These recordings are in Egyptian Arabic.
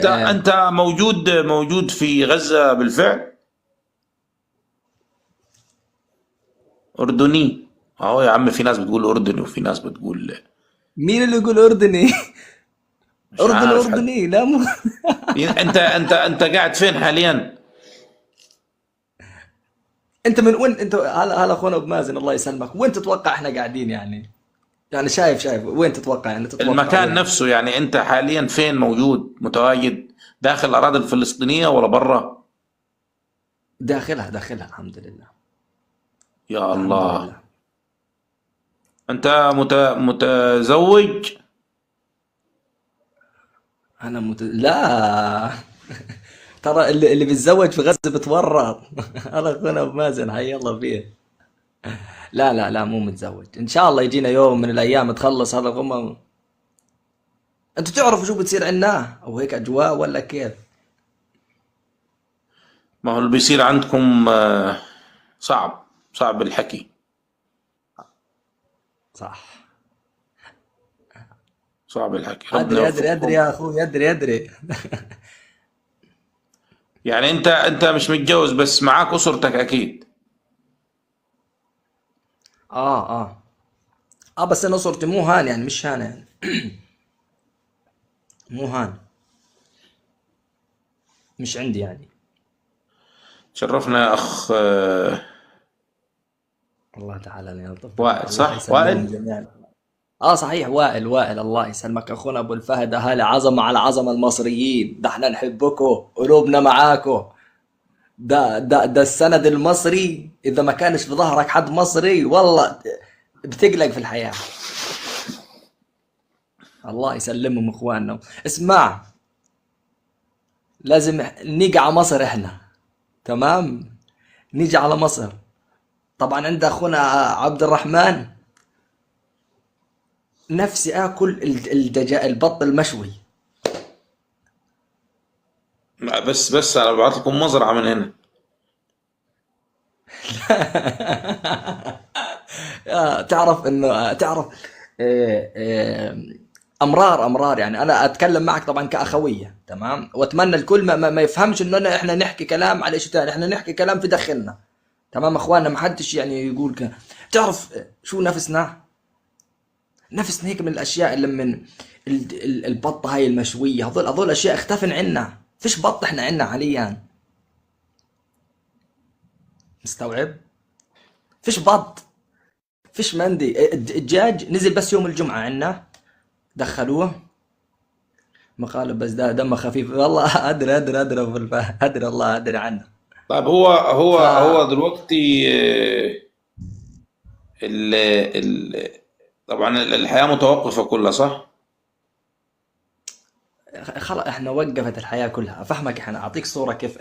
انت انت موجود في غزة بالفعل؟ اردني اهو يا عم، في ناس بتقول اردني وفي ناس بتقول مين اللي يقول اردني؟ مش اردني عارف حد. اردني، لا مو. انت قاعد فين حاليا؟ انت من وين انت؟ هلا هلا اخونا ابو مازن، الله يسلمك. وين تتوقع احنا قاعدين يعني؟ يعني شايف وين تتوقع يعني؟ تتوقع المكان وين؟ نفسه يعني، انت حاليا فين موجود متواجد؟ داخل الاراضي الفلسطينية ولا برا؟ داخلها داخلها، الحمد لله. يا الحمد الله. لله. انت متزوج؟ انا لا. ترى اللي بيتزوج في غزة بتورط. هلا اخونا ابو مازن، حي الله فيه. لا لا لا، مو متزوج. ان شاء الله يجينا يوم من الايام تخلص هذا الغمة. انتوا تعرفوا شو بتصير عندنا او هيك اجواء ولا كيف؟ ما هو اللي بيصير عندكم صعب، صعب الحكي. صح، صعب الحكي. ربنا ادري ادري ادري يوفقكم. يا اخوي، ادري ادري. يعني انت مش متجوز بس معاك اسرتك اكيد. بس انا اسرتي مو هان يعني، مش هان يعني. مو هان، مش عندي يعني. شرفنا يا اخ. الله تعالى لا يلطف بك. وائل، الله صح؟ يسلمهم وائل؟ جميعا. صحيح، وائل، وائل. الله يسلمك اخونا ابو الفهد. اهالي عظمه على عظمه المصريين، ده احنا نحبكم، قلوبنا معاكم. ده السند المصري، اذا ما كانش في ظهرك حد مصري والله بتقلق في الحياه. الله يسلمهم اخواننا. اسمع، لازم نيجي على مصر احنا، تمام؟ نيجي على مصر. طبعا عند اخونا عبد الرحمن، نفسي اكل الدجاج البط المشوي. لا، بس انا ببعث لكم مزرعه من هنا. تعرف انه، تعرف، امرار يعني. انا اتكلم معك طبعا كاخويه، تمام؟ واتمنى الكل ما يفهمش انه احنا نحكي كلام على شيء ثاني، احنا نحكي كلام في داخلنا، تمام اخواننا؟ ما حدش يعني يقول تعرف شو نفسنا؟ نفسنا هيك من الاشياء اللي من البطه هاي المشويه، هذول اشياء اختفن عنا، فيش بط احنا عنا حاليا، مستوعب؟ فيش بط، فيش مندي. الدجاج نزل بس يوم الجمعه عنا، دخلوه مقالب، بس ده دمه خفيف والله. ادري ادري ادري ابو الفهد، ادري الله ادري عنه. طيب هو دلوقتي، طبعا الحياة متوقفة كلها، صح؟ خلاص احنا وقفت الحياة كلها. افهمك، احنا اعطيك صورة كيف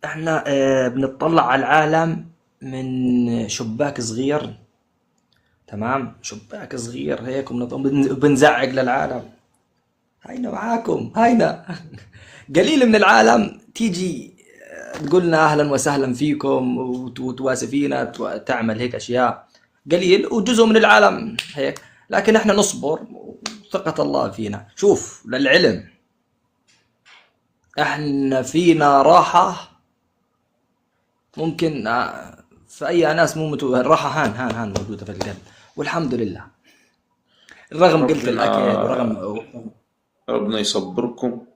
احنا بنطلع على العالم من شباك صغير، تمام؟ شباك صغير هيك، وبنزعق للعالم هينا معاكم هينا. قليل من العالم تيجي تقولنا اهلا وسهلا فيكم وتواسي فينا، تعمل هيك اشياء قليل، وجزء من العالم هيك، لكن احنا نصبر وثقة الله فينا. شوف للعلم احنا فينا راحة ممكن، في اي ناس مو الراحة هان هان هان موجودة في القلب، والحمد لله. رغم قلة الأكل ورغم ربنا يصبركم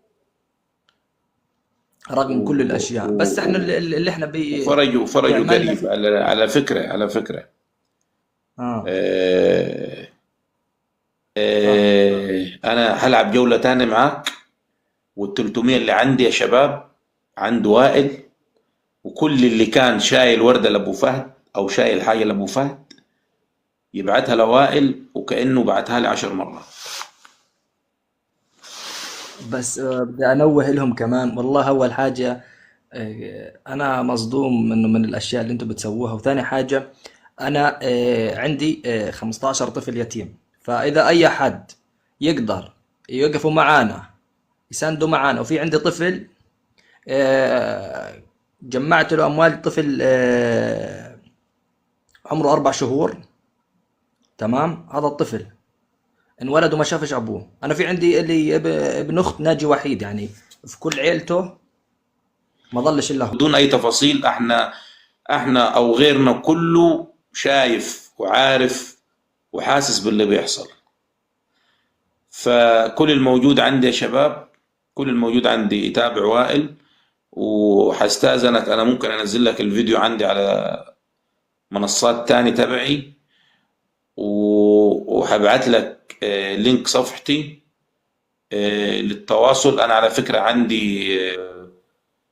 رغم كل الأشياء، بس إحنا اللي إحنا وفرجوا بيعملنا قريب. على فكرة، على فكرة. أنا هلعب جولة تانية معاك، والتلتمية اللي عندي يا شباب عند وائل، وكل اللي كان شايل وردة لأبو فهد أو شايل حاجة لأبو فهد يبعتها لوائل، وكأنه بعتها لي 10 مرات. بس بدي أنوه لهم كمان والله. أول حاجة، أنا مصدوم من الأشياء اللي أنتم بتسووها، وثاني حاجة أنا، عندي، 15 طفل يتيم، فإذا أي حد يقدر يوقفوا معانا يساندوا معانا. وفي عندي طفل، جمعت له أموال، طفل، عمره 4 شهور، تمام؟ هذا الطفل انولد وما شافش ابوه. انا في عندي اللي ابن اخت ناجي وحيد، يعني في كل عيلته ما ظلش الا هو. بدون اي تفاصيل، احنا او غيرنا كله شايف وعارف وحاسس باللي بيحصل. فكل الموجود عندي يا شباب، كل الموجود عندي يتابع وائل، وحستأذنك انا ممكن انزل لك الفيديو عندي على منصات تاني تبعي، وهبعت لك link صفحتي للتواصل. انا على فكرة عندي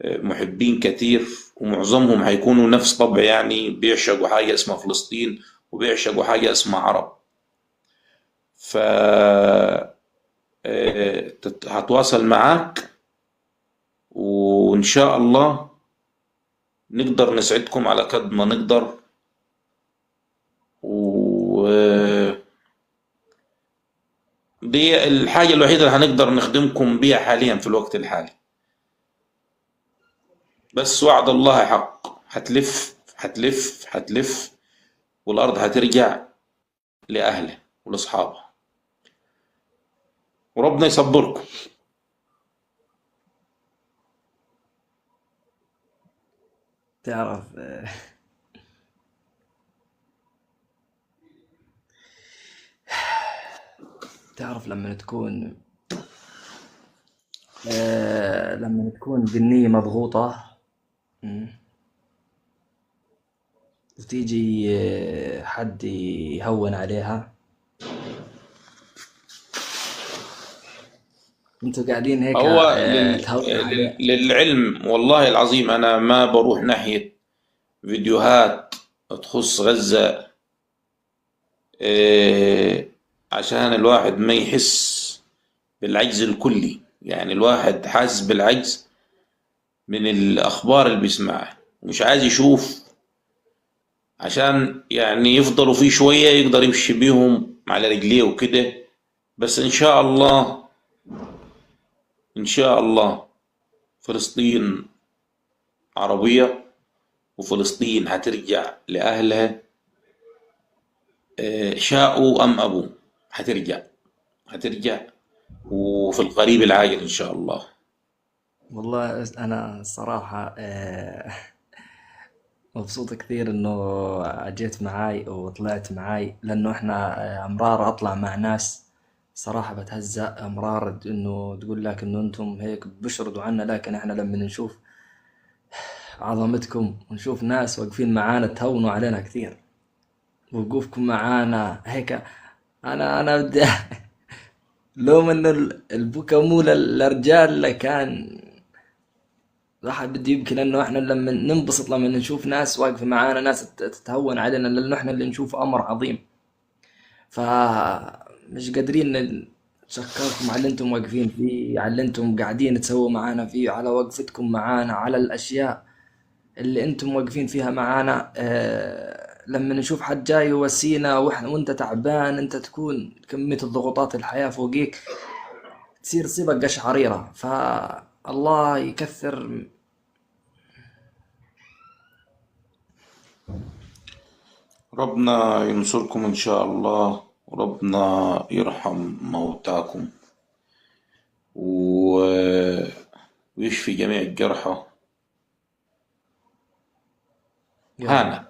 محبين كتير، ومعظمهم هيكونوا نفس طبع، يعني بيعشقوا حاجة اسمها فلسطين وبيعشقوا حاجة اسمها عرب. ف هتواصل معاك، وإن شاء الله نقدر نسعدكم على قد ما نقدر. و دي الحاجة الوحيدة اللي هنقدر نخدمكم بيها حاليا في الوقت الحالي. بس وعد الله حق، هتلف هتلف هتلف، والأرض هترجع لأهلها ولأصحابها، وربنا يصبركم. تعرف تعرف لما تكون لما تكون بالنية مضغوطة، وتيجي حد يهون عليها. انتوا قاعدين هيك هو تهون عليها. للعلم والله العظيم أنا ما بروح ناحية فيديوهات تخص غزة، عشان الواحد ما يحس بالعجز الكلي. يعني الواحد حاسس بالعجز من الأخبار اللي بيسمعها ومش عايز يشوف، عشان يعني يفضلوا فيه شوية يقدر يمشي بيهم على رجليه وكده. بس إن شاء الله، إن شاء الله فلسطين عربية، وفلسطين هترجع لأهلها، شاءوا أم أبوا، هترجع، هترجع، وفي القريب العاجل إن شاء الله. والله أنا الصراحة مبسوط كثير إنه أجيت معاي وطلعت معاي، لأنه إحنا أمرار أطلع مع ناس صراحة بتهزأ أمرار إنه تقول لك إنه أنتم هيك بشردوا عنا، لكن إحنا لما نشوف عظمتكم ونشوف ناس واقفين معانا تهونوا علينا كثير، وقوفكم معانا هيك. أنا بدي لو من البكا مو للرجال كان الواحد بده يبكي، لأنه إحنا لما ننبسط لما نشوف ناس واقفة معانا، ناس تتهون علينا، لأنه إحنا اللي نشوف أمر عظيم. فمش قادرين نتشكركم على اللي أنتم واقفين فيه، على اللي أنتم قاعدين تسووا معانا فيه، على وقفتكم معانا، على الأشياء اللي أنتم واقفين فيها معانا. لما نشوف حد جاي يواسينا وانت تعبان، انت تكون كمية الضغوطات الحياة فوقيك تصير تصيبك قشعريرة. فالله يكثر. ربنا ينصركم إن شاء الله، وربنا يرحم موتاكم ويشفي جميع الجرحى. يا رب. هانت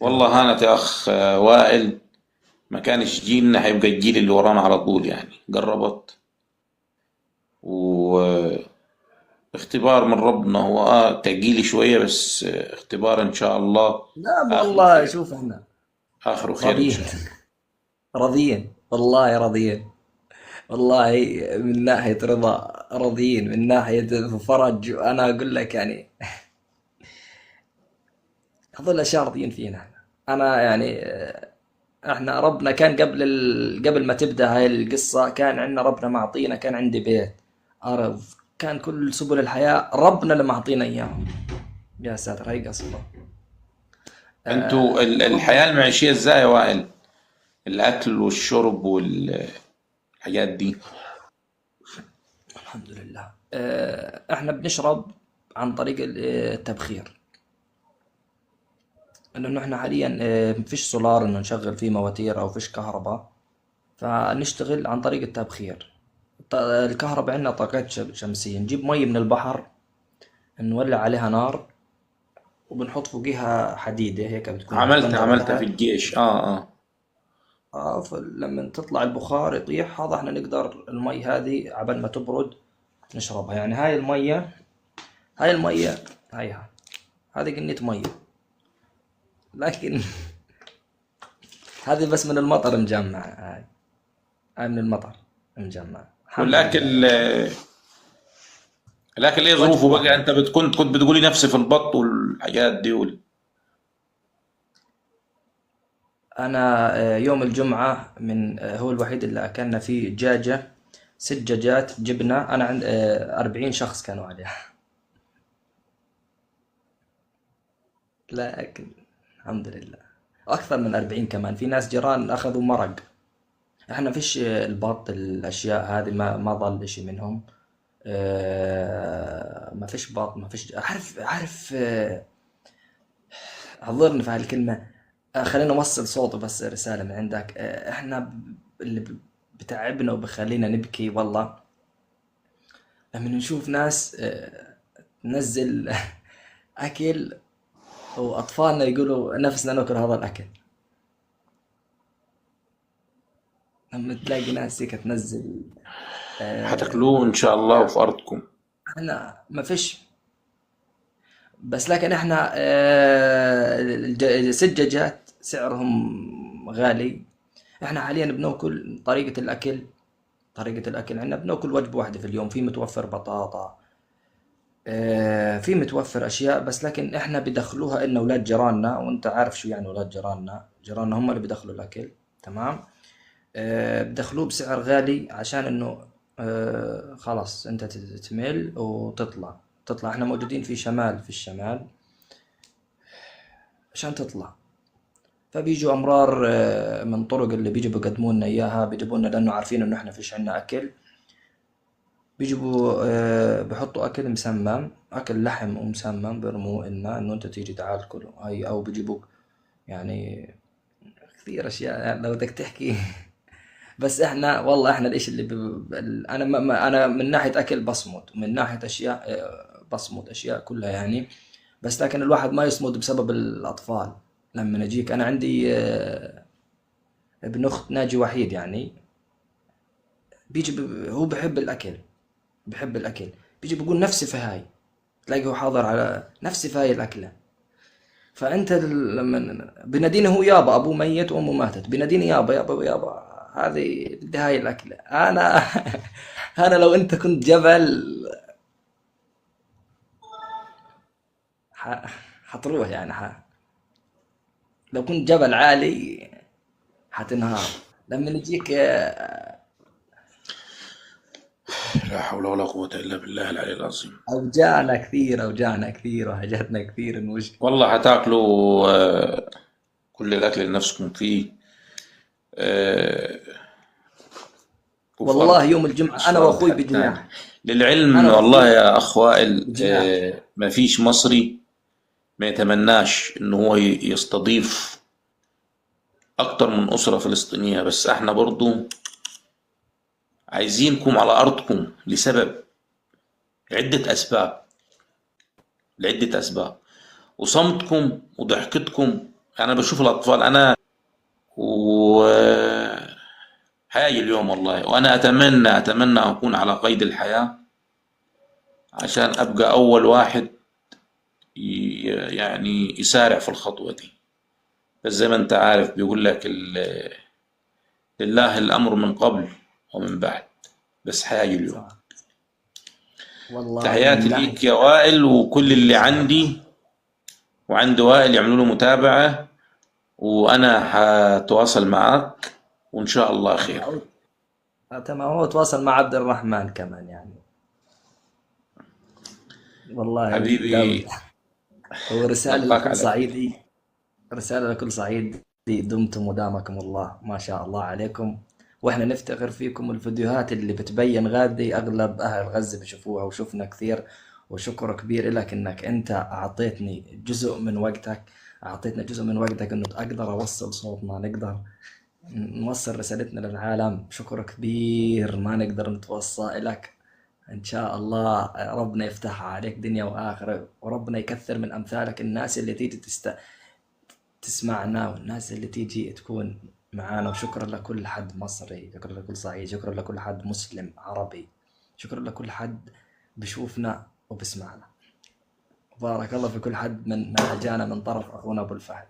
والله، هانت يا أخ وائل. ما كانش جيلنا هيبقى الجيل اللي ورانا على طول، يعني قربت. واختبار من ربنا هو تقيل شوية، بس اختبار إن شاء الله. لا آخره والله خير. شوف احنا آخره خير إن راضيين. شاء الله. راضيين والله، راضيين والله، من ناحية رضا راضيين، من ناحية فرج. أنا أقول لك يعني هذول الأشياء راضيين فينا. أنا يعني احنا ربنا كان قبل ما تبدأ هاي القصة كان عندنا ربنا معطينا، كان عندي بيت، أرض، كان كل سبل الحياة ربنا اللي معطينا إياها. يا ساتر هاي قصة. انتوا الحياة المعيشية ازاي يا وائل؟ الأكل والشرب والحاجات دي. الحمد لله. احنا بنشرب عن طريق التبخير، لأنه احنا حاليا مفيش سولار انه نشغل فيه مواتير او فيش كهرباء. فنشتغل عن طريق التبخير. الكهرباء عندنا طاقات شمسية، نجيب مي من البحر، نولع عليها نار، وبنحط فوقيها حديدة هيك، بتكون عملتها طنجرة عملتها في تحت. الجيش، اه اه. اه، فلما تطلع البخار يطيح هذا، احنا نقدر المي هذه عبال ما تبرد نشربها. يعني هاي المية، هاي المية هايها، هذه قنية مية، لكن هذه بس من المطر مجمع، هاي هاي من المطر مجمع. الحمد لله والاكل يعني. الاكل ايه وجبة ظروفه بقى؟ واحدة. انت بتكون كنت بتقولي نفسي في البط والحاجات دي أنا يوم الجمعة من هو الوحيد اللي أكلنا فيه دجاجة، 6 دجاجات جبنة. أنا عند 40 شخص كانوا عليها. لكن الحمد لله أكثر من 40 كمان، في ناس جيران أخذوا مرق. احنا فيش البط، الأشياء هذه ما ضل إشي منهم. ما فيش بط، ما فيش، عارف عارف اعذرني في هالكلمة. خلينا نوصل صوته بس، رسالة من عندك. احنا اللي بتعبنا وبخلينا نبكي والله، لما نشوف ناس تنزل أكل، وأطفالنا يقولوا نفسنا ناكل هذا الأكل. لما تلاقي ناس هيك تنزل هتاكلوه ان شاء الله أشياء. وفي ارضكم. احنا ما فيش، بس لكن احنا 6 دجاجات سعرهم غالي. احنا حاليا بناكل طريقة الأكل، طريقة الأكل عندنا بناكل وجبة واحدة في اليوم، في متوفر بطاطا، في متوفر أشياء، بس لكن احنا بدخلوها إلنا أولاد جيراننا، وأنت عارف شو يعني أولاد جيراننا، جيراننا هم اللي بدخلوا الأكل، تمام. بدخلوه بسعر غالي عشان إنه خلاص أنت تمل وتطلع، تطلع. احنا موجودين في شمال، في الشمال عشان تطلع. فبيجوا أمرار من طرق اللي بيجوا بيقدموا لنا إياها، بيجيبوا لنا لأنه عارفين إنه إحنا فيش عنا أكل، بيجيبوا بحطوا أكل مسمم، أكل لحم ومسمم، بيرموه لنا إنه أنت تيجي تعال كله هاي، أو بيجيبوك يعني كثير أشياء يعني لو بدك تحكي. بس إحنا والله إحنا الإشي اللي أنا ما أنا من ناحية أكل بصمت، ومن ناحية أشياء بصمت أشياء كلها يعني، بس لكن الواحد ما يصمد بسبب الأطفال. لما نجيك أنا عندي ابن أخت ناجي وحيد، يعني بيجي هو بحب الأكل، بحب الأكل، بيجي بيقول نفسي في هاي، تلاقيه هو حاضر على نفسي في هاي الأكلة. فأنت لما بناديني هو يابا، أبوه ميت وأمه ماتت، بناديني يابا يابا يابا، هذه بدي هاي الأكلة. أنا لو أنت كنت جبل حتروح يعني، لو كنت جبل عالي حتنهار. لما نجيك لا حول ولا قوة الا بالله العلي العظيم. أوجعنا كثير، أوجعنا كثير، وحاجاتنا كثير المشكلة. والله هتاكلوا كل الاكل اللي نفسكم فيه، آه، وفي والله ارضكم، يوم الجمعة مش في أنا ارض وأخوي حد تاني. بجناح، للعلم أنا والله وأخوي يا اخ وائل، بجناح. مفيش مصري ما يتمناش ان هو يستضيف اكتر من اسرة فلسطينية، بس احنا برضو عايزينكم على ارضكم لسبب، عدة اسباب، لعدة اسباب. وصمتكم وضحكتكم، انا بشوف الاطفال انا و هاي اليوم والله، وانا اتمنى اكون على قيد الحياة عشان ابقى اول واحد يعني يسارع في الخطوة دي. بس زي ما انت عارف بيقول لك لله الامر من قبل ومن بعد، بس هاي اليوم. صح والله. تحياتي من ناحية ليك يا وائل وكل اللي صحيح. عندي وعند وائل يعملوا له متابعة، وأنا هتواصل معاك وإن شاء الله خير. تمام، هو تواصل مع عبد الرحمن كمان يعني. والله حبيبي داود، هو رسالة نلقاك لكل على خير. صعيدي، رسالة لكل صعيدي، دمتم ودامكم الله، ما شاء الله عليكم، واحنا نفتخر فيكم. الفيديوهات اللي بتبين غادي اغلب اهل غزة بيشوفوها، وشفنا كثير. وشكر كبير لك انك انت اعطيتني جزء من وقتك، اعطيتنا جزء من وقتك انه اقدر اوصل صوتنا، نقدر نوصل رسالتنا للعالم. شكر كبير ما نقدر نتوصى لك. إن شاء الله ربنا يفتحها عليك دنيا وآخرة، وربنا يكثر من أمثالك، الناس اللي تيجي تسمعنا، والناس اللي تيجي تكون معانا. وشكرا لكل حد مصري، شكرا لكل صعيدي، شكرا لكل حد مسلم عربي، شكرا لكل حد بشوفنا وبسمعنا. بارك الله في كل حد من اجانا من طرف اخونا ابو الفهد.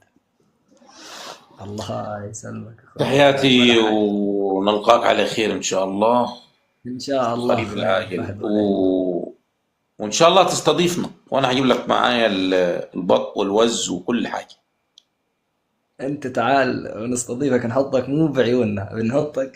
الله يسلمك اخونا ابو الفهد، تحياتي ولا حاجه. ونلقاك على خير ان شاء الله، ان شاء الله قريب اخونا ابو العاجل الفهد، ولا وان شاء الله تستضيفنا، وانا هجيب لك معايا البط والوز وكل حاجة. انت تعال ونستضيفك، نحطك مو بعيوننا، بنحطك.